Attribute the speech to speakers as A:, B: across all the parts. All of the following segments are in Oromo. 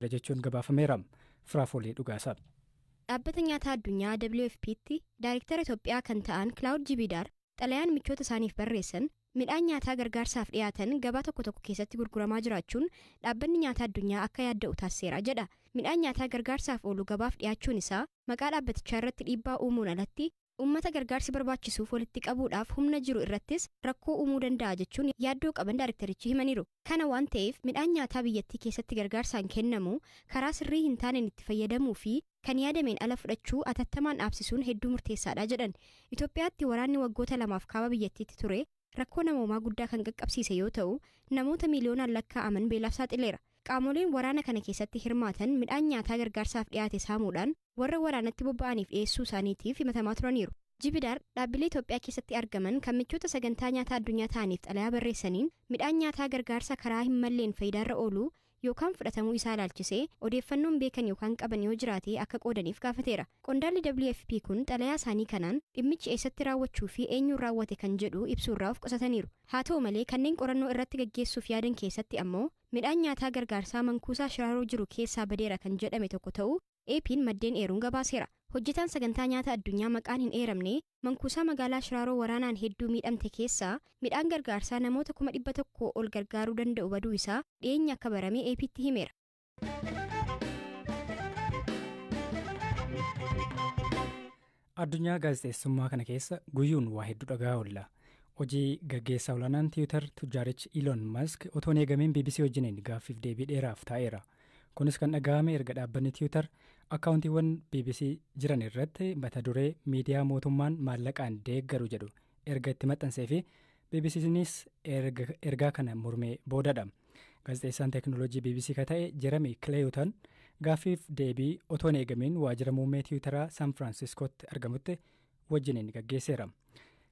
A: Jechuun gabaafameera. Firaafoolii Dhugaasaa.
B: Dhaabbata Nyaataa Addunyaa WFP'tti Daayirektara Itoophiyaa kan ta'an Kilaawud Jibidaar xalayaan michoota isaaniif barreessan midhaan nyaataa gargaarsaaf dhiyaatan gabaa tokko tokko keessatti gurguramaa jiraachuun dhaabbanni nyaataa addunyaa akka yaadda'u taasiseera jedha. Midhaan nyaataa gargaarsaaf oolu gabaaf dhiyaachuun isaa maqaa dhaabbatichaa irratti dhiibbaa uumuun alatti uummata gargaarsi barbaachisuuf walitti qabuudhaaf humna jiru irrattis rakkoo uumuu danda'a jechuun yaaddoo qaban daayirektarichi himaniiru. Kana waan ta'eef, midhaan nyaataa biyyattii keessatti gargaarsaan kennamu karaa sirrii hin taaneen itti fayyadamuu fi kan yaadameen ala fudhachuu atattamaan dhaabsisuun hedduu murteessaadha jedhan. Itoophiyaatti waraanni waggoota 2f kaaba biyyattiitti ture rakkoo namoomaa guddaa kan qaqqabsiise yoo ta'u, namoota miiliyoonaan lakkaa'aman beelaaf saaxileera. Qaamoleen waraana kana keessatti hirmaatan midhaan nyaataa gargaarsaaf dhiyaate saamuudhaan warra waraanatti bobba'aniif dhiyeessuu isaaniitiif himatamaa turaniiru. Jibidaar dhaabbilee Itoophiyaa keessatti argaman kan michoota Sagantaa Nyaataa Addunyaa ta'aniif xalayaa barreessaniin midhaan nyaataa gargaarsa karaa hin malleen faayidaarra ooluu yookaan fudhatamuu isaa ilaalchisee odeeffannoon beekan yookaan qaban yoo jiraate akka qoodaniif gaafateera. Qondaalli WFP kun xalayaa isaanii kanaan dhimmichi eessatti raawwachuu fi eenyuun raawwate kan jedhu ibsuurraa of qusataniiru. Haa ta'u malee, kanneen qorannoo irratti gaggeessuuf yaadan keessatti ammoo midhaan nyaataa gargaarsaa mankuusaa Shiraaroo jiru keessaa badeera kan jedhame tokko ta'uu AP'n maddeen eeruun gabaaseera. Hojjetaan Sagantaa Nyaata Addunyaa maqaan hin eeramne mankuusaa magaalaa Shiraaroo waraanaan hedduu miidhamte keessaa midhaan gargaarsaa namoota 100,000 ol gargaaruu danda'u baduu isaa dhiyeenya akka barame AP'tti himeera.
A: Addunyaa gaazexeessummaa kana keessa guyyuun waa hedduu dhagaa oolla. Hojii gaggeessaa olaanaan Tiwiitar tujjaarichi Elon Musk otoo hin eegamiin BBC wajjiniin gaaffiif deebii dheeraaf taa'eera. Kunis kan dhaga'ame erga dhaabbanni Tiwiitar akkaawuntiiwwan BBC jiran irratti mata duree "miidiyaa mootummaan maallaqaan deeggaru" jedhu erga itti maxxansee fi BBCnis ergaa kana mormee boodadha. Gaazexeessaan teeknooloojii BBC ka ta'e Jeremy Clayton gaaffiif deebii otoo hin eegamiin waajjira muummee Tiwiitaraa San Firaansiskootti argamutti wajjiniin gaggeesseera.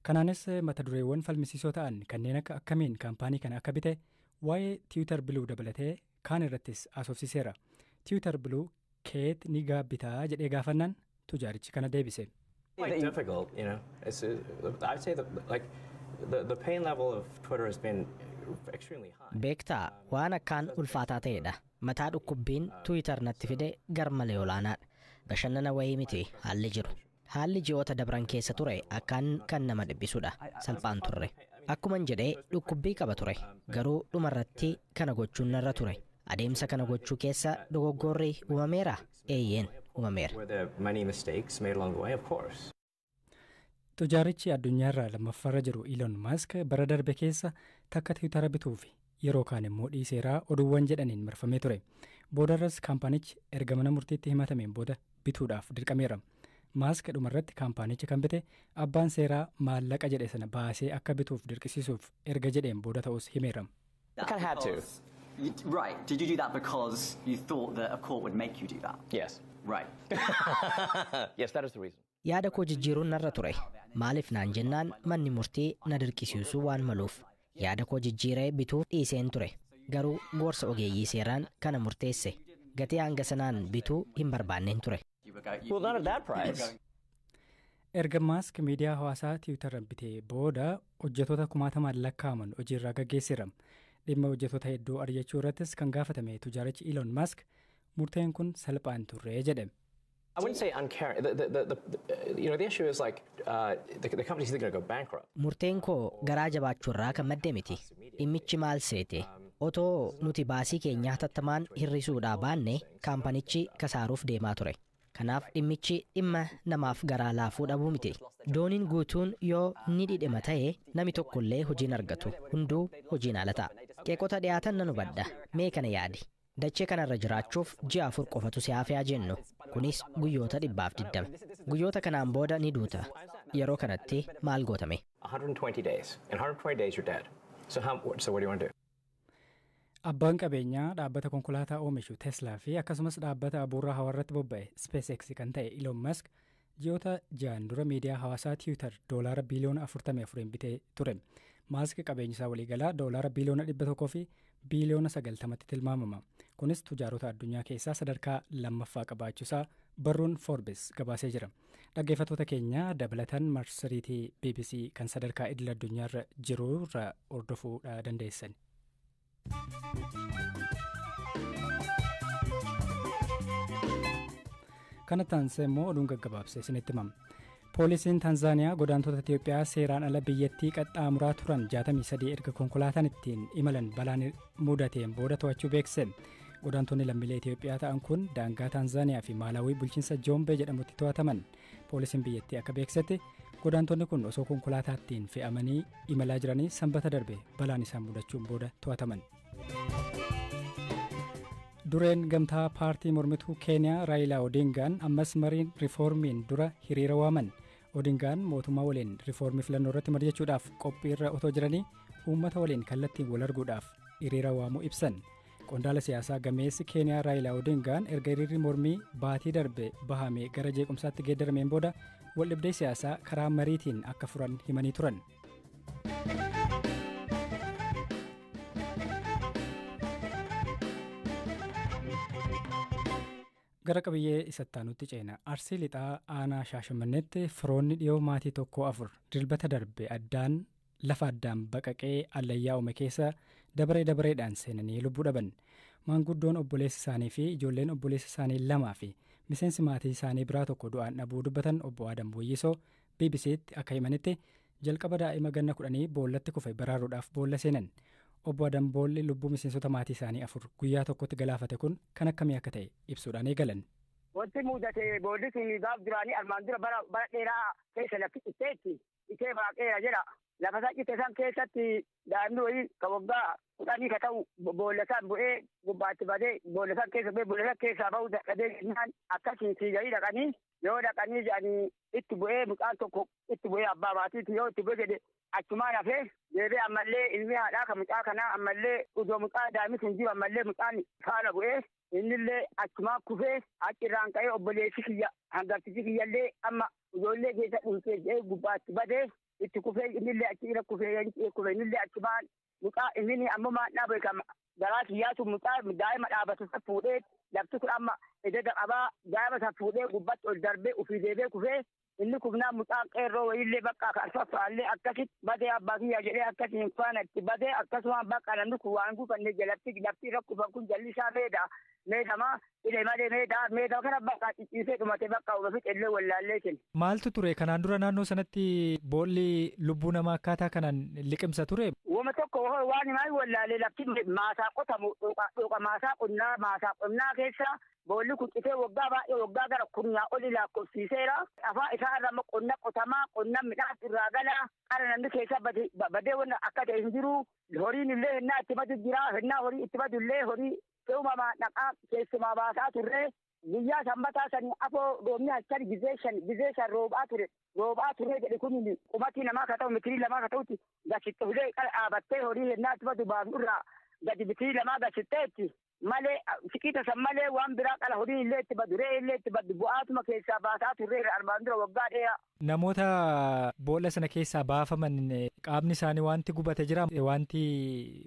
A: Kanaanis mata dureewwan falmisiisoo ta'an kanneen akka akkamiin kaampaanii kana akka bite, waa'ee Tiwiitar Blue dabalatee kaan irrattis haasofsiiseera. "Tiwiitar Blue keet ni gaabbitaa?" jedhee gaafannaan tujaarichi kana deebise.
C: Quite difficult. I'd say that, like, the pain level of Twitter has been extremely high.
D: Beektaa, waan akkaan ulfaataa ta'edha. Mataa dhukkubbiin Tiwiitar natti fide garmalee olaanaadha. Bashannana wayii miti haalli jiru. Haalli ji'oota dabran keessa ture akkaan kan nama dhiphisudha. Salphaan turre. Akkuman jedhee, dhukkubbii qaba ture. Garuu dhumarratti kana gochuun narra ture. Adeemsa kana gochuu keessa dogoggorri uumameera? Eeyyeen, uumameera.
C: Were there many mistakes made along the way? Of course.
A: Tujaarichi addunyaarraa lammaffaarra jiru Elon Musk bara darbe keessa takka Tiwiitara bituuf yeroo kaan immoo dhiiseeraa oduuwwan jedhaniin marfamee ture. Boodarras kaampaanichi erga mana murtiitti himatameen booda bituudhaaf dirqameera. Maask dhumarratti kaampaanicha kan bite abbaan seeraa maallaqa jedhe sana baasee akka bituuf dirqisiisuuf erga jedheen booda ta'us himeera.
E: I kind of had to.
F: Right. Did you do that because you thought that a court would make you do that?
E: Yes.
F: Right.
E: Yes, that is the reason.
D: Yaada koo jijjiiruun narra ture. Maaliif naan jennaan, manni murtii na dirqisiisuu waan maluuf. Yaada koo jijjiiree bituuf dhiiseen ture. Garuu gorsa ogeeyyii seeraan kana murteesse. Gatii hanga sanaan bituu hin barbaanneen ture.
F: You were
E: Well, not at that
F: you were
E: price.
A: Erga Maask miidiyaa hawaasaa Tiwiitara bitee booda hojjettoota kumaatamaan lakkaa'aman hojiirraa gaggeesseera. Dhimma hojjettoota hedduu ari'achuu irrattis kan gaafatame tujaarichi Elon Musk murteen kun salphaan turre jedhe.
C: I wouldn't say uncaring. The issue is, like, the company's either going to go bankrupt.
D: Murteen koo garaa jabaachuurraa kan madde miti. Dhimmichi maal seete? Otoo nuti baasii keenya hatattamaan hir'isuudhaa baanne kaampanichi kasaaruuf deemaa ture. Kanaaf dhimmichi dhimma namaaf garaa laafuu dhabuu miti. Dooniin guutuun yoo ni dhidhima ta'e, nami tokkollee hojiin argatu. Hunduu hojiin ala ta'a. Qeeqota dhiyaatan nan hubadha. Mee kana yaadi. Dachee kanarra jiraachuuf ji'a 4 qofatu si hafee jennu. Kunis guyyoota 120. Guyyoota kanaan booda ni duuta. Yeroo kanatti maal gootame?
C: 120 days. In 120 days, you're dead. So what do you want to do?
A: Abbaan qabeenyaa dhaabbata konkolaataa oomishu Teslaa fi akkasumas dhaabbata abuurraa hawaarratti bobba'e SpaceX kan ta'e Elon Musk ji'oota 6n dura miidiyaa hawaasaa Twitter doolaara biiliyoona 44 bitee ture. Maask qabeenyi isaa waliigalaa doolaara biiliyoona 100 fi biiliyoona 90tti tilmaamama. Kunis tujaarota addunyaa keessaa sadarkaa lammaffaa qabaachuusaa barruun Forbes gabaasee jira. Dhaggeeffattoota keenya, dabalatan marsariitii BBC kan sadarkaa idil addunyaarra jiru irra hordofuu dandeessan. Kana taansee immoo oduun gaggabaabsee isinitti himama. Poolisiin Taanzaaniyaa godaantota Itoophiyaa seeraan ala biyyattii qaxxaamuraa turan 63 erga konkolaataan ittiin imalan balaan mudateen booda to'achuu beekse. Godaantonni lammiilee Itoophiyaa ta'an kun daangaa Taanzaaniyaa fi Maalaawii bulchiinsa Joombee jedhamutti to'ataman. Poolisiin biyyattii akka beeksetti godaantonni kun osoo konkolaataattiin fe'amanii imalaa jiranii sanbata darbe balaan isaan mudachuun booda to'ataman. Dureen gamtaa paartii mormituu Keeniyaa Raayilaa Odingaan ammas mariin riifoormiin dura hiriira waaman. Odingaan mootummaa waliin riifoormii filannoo irratti mari'achuudhaaf qophiirra otoo jiranii uummata waliin kallattiin wal arguudhaaf hiriira waamuu ibsan. Qondaala siyaasaa gameessi Keeniyaa Raayilaa Odingaan erga hiriirri mormii baatii darbe bahamee gara jeequmsaatti geeddarameen booda waldhibdee siyaasaa karaa mariitiin akka furan himanii turan. Gara qabiyyee isatti aanutti ceena. Arsii lixaa aanaa Shaashamanneetti firoonni dhiyoo maatii tokko afur dilbata darbe addaan lafa addaan baqaqee allayyaa uume keessa dabaree dabareedhaan seenanii lubbuu dhaban. Maanguddoon obboleessa isaanii fi ijoolleen obboleessa isaanii lamaa fi miseensi maatii isaanii biraa tokko du'aan dhabuu dubbatan obbo Adam Boyyisoo BBC'tti akka himanitti jalqaba daa'ima ganna 10 boollatti kufe baraaruudhaaf boolla seenan. Obbo Adam boolli lubbuu miseensota maatii isaanii afur guyyaa tokkotti galaafate kun kan akkamii akka ta'e ibsuudhaan eegalan.
G: Wanti mudate boolli sun gaaf duraanii armaan dura bara dheeraa keessa lafti citteetti itee baaqeera jedha. Lafa isaa citte san keessatti daa'imni wayii ka waggaa 10 ka ta'u boolla san bu'ee gubbaatti badee boolla san keessa bu'ee boolla san keessaa ba'uu dadhabee jennaan akkasii fiiganii dhaqanii yoo dhaqanii jedhanii itti bu'ee mucaan tokko itti bu'ee abbaa maatiitti yoo itti bu'ee jedhe achumaan hafee deebi'ee ammallee ilmi haadhaa kan mucaa kanaa ammallee udoo mucaa daa'imni sun jiru ammallee mucaan faana bu'ee innillee achumaan kufee achirraan ka'ee obboleessi kiyya hangartichi kiyyallee amma ijoollee keessa dhuunfee jedhee gubbaatti badee itti kufee innillee achi irra kufee kufe innillee achumaan mucaa inni ammumaan dhaabe kan garaa kiyyaatu mucaa daa'ima dhaabatu isa fuudhee lafti kun amma ededa qabaa daa'ima isa fuudhee gubbatti ol darbee ofii deebee kufee inni kufnaa mucaan qeerroo wayiillee bakka alfaffaallee akkasitti badee abbaa kiyyaa jedhee akkasiin faana itti badee akkasumaan bakka namni kun waan kufanne jalatti lafti irra kufan kun jalli isaa meedaa meedamaa ilee malee meedaa meedaa kana bakka cicciisee dhumate bakka uuma fixellee wallaallee kenna.
H: Maaltu ture kanaan dura naannoo sanatti boolli lubbuu namaa akkaataa kanaan liqimsa ture?
G: Wama tokko waan himaa wallaalee lafti maasaa qotamu dhooqa maasaa qonnaa keessa boolli kun citee waggaa baay'ee waggaa gara kurnyaa oli lakkoofsiiseera. Afaan isaa irra qonna qotamaa qonna midhaan irraa galaa qara namni keessa badee wanna akka ta'e hin jiru. Horiin illee hinnaa itti badu jira. Hinnaa horii itti badu illee horii uumamaa dhaqaa keessumaa baasaa turre. Guyyaa sanbataa sanii afoo roobni halkan gizee shan roobaa ture jedhe kun qumatii namaa ka ta'u mitirii lamaa ka ta'utti gasitti hulee qara dhaabattee horii hinnaa itti badu baafnu irraa gadi mitirii lamaa gasitteetti. Malee siqiita san malee waan biraa qala horii illee itti badu re'ee illee itti badu bu'aatuma keessaa baasaa turre armaan dura waggaa dheeraa.
H: Namoota boolla sana keessaa baafaman qaamni isaanii wanti gubate jira wanti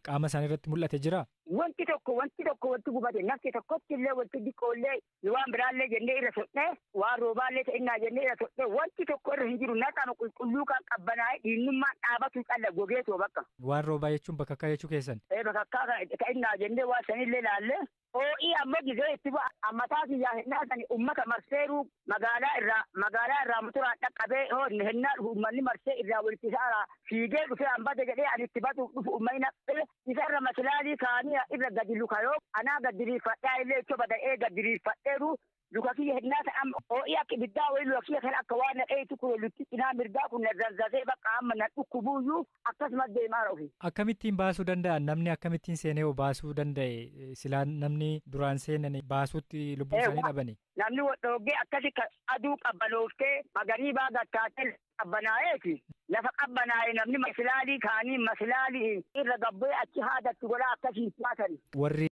H: qaama isaanii irratti mul'ate jira.
G: Wanti tokko wanti gubate nafti tokkotti illee wanti diqqoollee waan biraallee jennee irra sodhee waan roobaallee ta'innaa jennee irra sodhee wanti tokko irra hin jiru naqama qulqulluu kan qabbanaa'ee dhiinnummaan dhaabatu calla gogeetoo bakka.
H: Waan roobaa jechuun bakakkaa jechuu keessan.
G: Bakakkaa ta'innaa jennee waan sanillee laallee. Oo'ii ammoo gizee itti bu'a ammataa kiyyaa hinnaa sani ummata marseeruu magaalaa irraa motoraan dhaqqabee hinnaa dhufu uummanni marsee irraa walitti isaara fiigee dhufee hambate jedhee ani itti batuuf dhufu uummanni naqee isa irra masilaalii kaanii irra gadi luka yoo anaa gad diriirfadhaa illee itti bada'ee gad diriirfadheeru luka kiyya hinnaa san amma oo'ii akka ibiddaa wayii luka kiyya kana akka waan naqee itti kun lutti cinaa mirgaa kun na zarzazee bakka amma na dhukkubuuyyuu akkasumas deemaa ofi.
H: Akkamittiin baasuu danda'an namni akkamittiin seenee baasuu danda'e silaa namni duraan seenan baasuutti lubbuu isaanii dhabani.
G: Namni dhoogee akkasi aduu qabbanooftee magariibaa gattaatee qabbanaa'eeti. Lafa qabbanaa'e namni masilaalii kaanii masilaalii irra gabbee achi haadatti godhaa akkasiin baasani.
H: Warri